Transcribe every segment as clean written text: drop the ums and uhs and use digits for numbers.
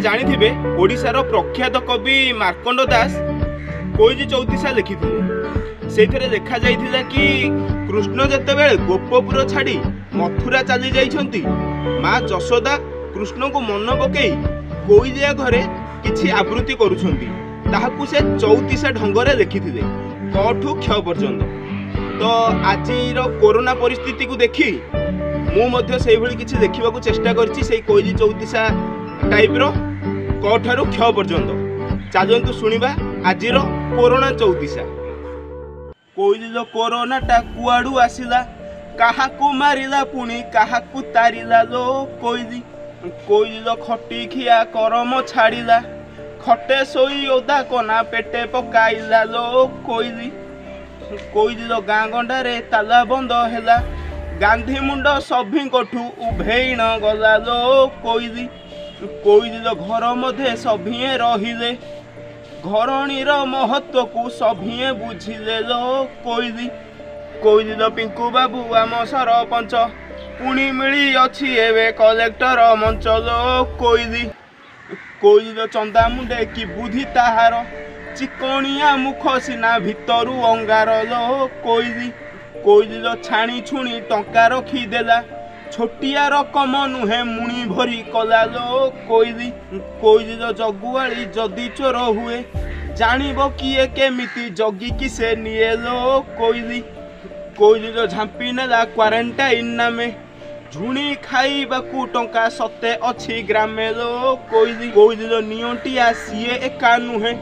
ଜାଣିଥିବେ, ଓଡ଼ିଶାର ପ୍ରଖ୍ୟାତ କବି ମାର୍କଣ୍ଡ ଦାସ କୋଇଲି ଚଉତିଶା ଲେଖିଥିଲେ। ସେଇଥିରେ ଲେଖାଯାଇଥିଲା କି କୃଷ୍ଣ ଯେତେବେଳେ ଗୋପପୁର ଛାଡ଼ି ମଥୁରା ଚାଲି ଯାଇଛନ୍ତି, ମା ଯଶୋଦା କୃଷ୍ଣଙ୍କୁ ମନ ପକେଇ କୋଇଲିଆ ଘରେ କିଛି ଆବୃତ୍ତି କରୁଛନ୍ତି। ତାହାକୁ ସେ ଚଉତିଶା ଢଙ୍ଗରେ ଲେଖିଥିଲେ, କ ଠୁ କ୍ଷ ପର୍ଯ୍ୟନ୍ତ। ତ ଆଜିର କୋରୋନା ପରିସ୍ଥିତିକୁ ଦେଖି ମୁଁ ମଧ୍ୟ ସେଇଭଳି କିଛି ଲେଖିବାକୁ ଚେଷ୍ଟା କରିଛି, ସେଇ କୋଇଲି ଚଉତିଶା ଟାଇପ୍ର କ ଠାରୁ କ୍ଷ ପର୍ଯ୍ୟନ୍ତ। ଚାଲନ୍ତୁ ଶୁଣିବା ଆଜିର କୋରୋନା ଚଉତିଶା। କୋଇଲିର କୋରୋନାଟା କୁଆଡ଼ୁ ଆସିଲା, କାହାକୁ ମାରିଲା ପୁଣି କାହାକୁ ତାରିଲା ଲୋ କୋଇଲି। କୋଇଲିର ଖଟି ଖିଆ କରମ ଛାଡ଼ିଲା, ଖଟେ ଶୋଇ ଓଦା କନା ପେଟେ ପକାଇଲା ଲୋ କୋଇଲି। କୋଇଲିର ଗାଁ ଗଣ୍ଡାରେ ତାଲା ବନ୍ଦ ହେଲା, ଗାନ୍ଧୀ ମୁଣ୍ଡ ସଭିଙ୍କଠୁ ଉଭେଇଣ ଗଲା ଲୋ କୋଇଲି। କୋଇଲିର ଘର ମଧ୍ୟେ ସଭିଏଁ ରହିଲେ, ଘରଣୀର ମହତ୍ଵକୁ ସଭିଏଁ ବୁଝିଲେ ଲୋ କୋଇଲି। କୋଇଲିର ପିଙ୍କୁ ବାବୁ ଆମ ସରପଞ୍ଚ, ପୁଣି ମିଳିଅଛି ଏବେ କଲେକ୍ଟର ମଞ୍ଚ ଲୋ କୋଇଲି। କୋଇଲିର ଚନ୍ଦା ମୁଣ୍ଡେ କି ବୁଦ୍ଧି ତାହାର, ଚିକଣିଆ ମୁଖ ସିନା ଭିତରୁ ଅଙ୍ଗାର ଲୋ କୋଇଲି। କୋଇଲିର ଛାଣି ଛୁଣି ଟଙ୍କା ରଖିଦେଲା, ଛୋଟିଆ ରକମ ନୁହେଁ ମୁଣି ଭରି କଲା ଲୋ କୋଇଲି। କୋଇଲିର ଜଗୁଆଳି ଯଦି ଚୋର ହୁଏ, ଜାଣିବ କିଏ କେମିତି ଜଗିକି ସେ ନିଏ ଲୋ କୋଇଲି। କୋଇଲିର ଝାମ୍ପି ନେଲା କ୍ୱାରେଣ୍ଟାଇନ୍ ନାମେ, ଝୁଣି ଖାଇବାକୁ ଟଙ୍କା ସତେ ଅଛି ଗ୍ରାମେ ଲୋ କୋଇଲି। କୋଇଲିର ନିଅଣ୍ଟିଆ ସିଏ ଏକା ନୁହେଁ,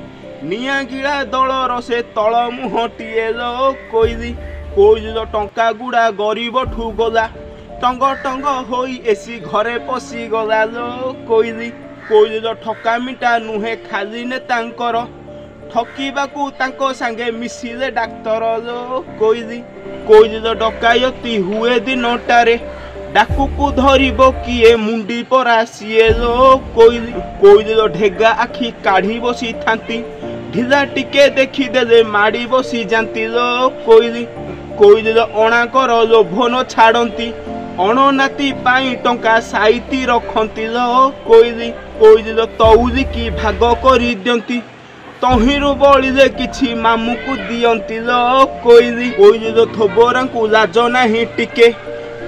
ନିଆଁ ଗିଳା ଦଳର ସେ ତଳ ମୁହଁଟିଏ ଲୋ କୋଇଲି। କୋଇଲିର ଟଙ୍କା ଗୁଡ଼ା ଗରିବଠୁ ଗଲା, ଟଙ୍ଗ ଟଙ୍ଗ ହୋଇ ଏସି ଘରେ ପଶିଗଲା ଲୋ କୋଇଲି। କୋଇଲିର ଠକାମିଟା ନୁହେଁ ଖାଲି ନେତାଙ୍କର, ଠକିବାକୁ ତାଙ୍କ ସାଙ୍ଗେ ମିଶିଲେ ଡାକ୍ତର ଲୋ କୋଇଲି। କୋଇଲିର ଡକାୟତି ହୁଏ ଦିନଟାରେ, ଡାକୁକୁ ଧରିବ କିଏ ମୁଣ୍ଡି ପରା ସିଏ ଲୋ କୋଇଲି। କୋଇଲିର ଢେଗା ଆଖି କାଢ଼ି ବସିଥାନ୍ତି, ଢିଲା ଟିକେ ଦେଖିଦେଲେ ମାଡ଼ି ବସି ଯାନ୍ତି ଲୋ କୋଇଲି। କୋଇଲିର ଅଣାକର ଲୋଭ ନ ଛାଡ଼ନ୍ତି, ଅଣନାତି ପାଇଁ ଟଙ୍କା ସାଇତି ରଖନ୍ତି ଲୋ କୋଇଲି। କୋଇଲିର ତଉଲିକି ଭାଗ କରିଦିଅନ୍ତି, ତହିଁରୁ ବଳିଲେ କିଛି ମାମୁଁକୁ ଦିଅନ୍ତି ଲୋ କୋଇଲି। କୋଇଲିର ଥୋବରାଙ୍କୁ ଲାଜ ନାହିଁ ଟିକେ,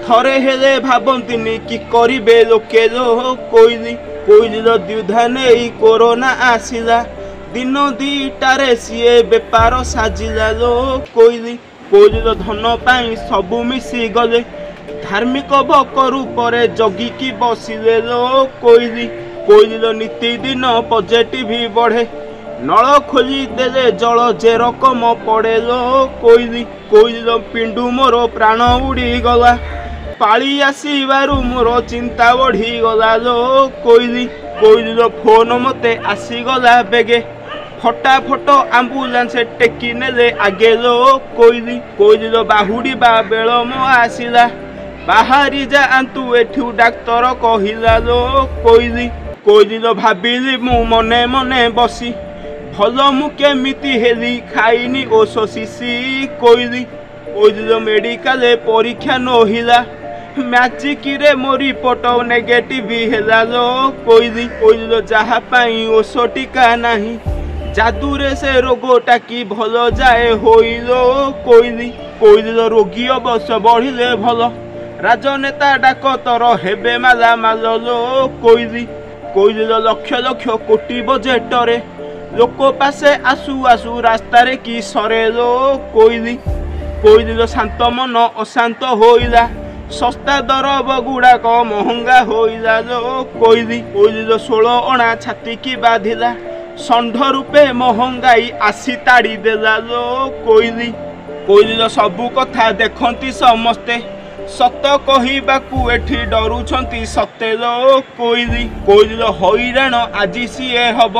ଥରେ ହେଲେ ଭାବନ୍ତିନି କି କରିବେ ଲୋକେ ଲୋ କୋଇଲି। କୋଇଲିର ଦ୍ୱିଧା ନେଇ କୋରୋନା ଆସିଲା, ଦିନ ଦିଟାରେ ସିଏ ବେପାର ସାଜିଲା ଲୋ କୋଇଲି। କୋଇଲିର ଧନ ପାଇଁ ସବୁ ମିଶିଗଲେ, ଧାର୍ମିକ ଭକ ରୂପରେ ଜଗିକି ବସିଲେ ଲୋ କୋଇଲି। କୋଇଲିର ନୀତିଦିନ ପଜିଟିଭ ବଢ଼େ, ନଳ ଖୋଲି ଦେଲେ ଜଳ ଯେ ରକମ ପଡ଼େ ଲୋ କୋଇଲି। କୋଇଲିର ପିଣ୍ଡୁ ମୋର ପ୍ରାଣ ଉଡ଼ିଗଲା, ପାଳି ଆସିବାରୁ ମୋର ଚିନ୍ତା ବଢ଼ିଗଲା ଲୋ କୋଇଲି। କୋଇଲିର ଫୋନ ମତେ ଆସିଗଲା ବେଗେ, ଫଟାଫଟ ଆମ୍ବୁଲାନ୍ସ ଟେକି ନେଲେ ଆଗେ ଲୋ କୋଇଲି। କୋଇଲିର ବାହୁଡ଼ିବା ବେଳ ମୋ ଆସିଲା, ବାହାରି ଯାଆନ୍ତୁ ଏଠୁ ଡାକ୍ତର କହିଲା ଲୋ କୋଇଲି। କୋଇଲିର ଭାବିଲି ମୁଁ ମନେ ମନେ ବସି, ଭଲ ମୁଁ କେମିତି ହେଲି ଖାଇନି ଓଷ ଶିଶି କୋଇଲି। କୋଇଲିର ମେଡ଼ିକାଲ ପରୀକ୍ଷା ନୋହିଲା, ମ୍ୟାଜିକରେ ମୋ ରିପୋର୍ଟ ନେଗେଟିଭ ହେଲା ଲୋ କୋଇଲି। କୋଇଲିର ଯାହା ପାଇଁ ଓଷ ଟୀକା ନାହିଁ, ଯାଦୁରେ ସେ ରୋଗଟା କି ଭଲ ଯାଏ ହୋଇଲୋ କୋଇଲି। କୋଇଲିର ରୋଗୀ ଅବଶ୍ୟ ବଢ଼ିଲେ ଭଲ, ରାଜନେତା ଡାକତର ହେବେ ମାଲା ମାଲ ଲୋ କୋଇଲି। କୋଇଲିର ଲକ୍ଷ ଲକ୍ଷ କୋଟି ବଜେଟରେ ଲୋକ ପାଶେ ଆସୁ ଆସୁ ରାସ୍ତାରେ କି ସରେ ଲୋ କୋଇଲି। କୋଇଲିର ଶାନ୍ତ ମନ ଅଶାନ୍ତ ହୋଇଲା, ଶସ୍ତା ଦରବ ଗୁଡ଼ାକ ମହଙ୍ଗା ହୋଇଲା ଲୋ କୋଇଲି। କୋଇଲିର 16 ଅଣା ଛାତିକି ବାଧିଲା, ଷଣ୍ଢ ରୂପେ ମହଙ୍ଗାଇ ଆସି ତାଡ଼ି ଦେଲା ଲୋ କୋଇଲି। କୋଇଲିର ସବୁ କଥା ଦେଖନ୍ତି ସମସ୍ତେ, ସତ କହିବାକୁ ଏଠି ଡରୁଛନ୍ତି ସତେ ଲୋ କୋଇଲି। କୋଇଲିର ହଇରାଣ ଆଜି ସିଏ ହବ,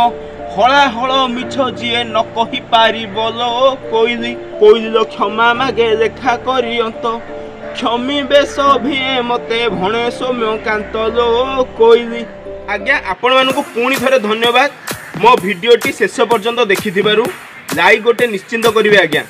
ହଳାହଳ ମିଛ ଯିଏ ନ କହିପାରିବ ଲୋ କୋଇଲି। କୋଇଲିର କ୍ଷମା ମାଗେ ଲେଖା କରି ଅନ୍ତ, କ୍ଷମିବେ ସଭିଏଁ ମତେ ଭଣେ ସୌମ୍ୟକାନ୍ତ ଲୋ କୋଇଲି। ଆଜ୍ଞା, ଆପଣମାନଙ୍କୁ ପୁଣି ଥରେ ଧନ୍ୟବାଦ ମୋ ଭିଡ଼ିଓଟି ଶେଷ ପର୍ଯ୍ୟନ୍ତ ଦେଖିଥିବାରୁ। ଲାଇକ୍ ଗୋଟେ ନିଶ୍ଚିନ୍ତ କରିବେ ଆଜ୍ଞା।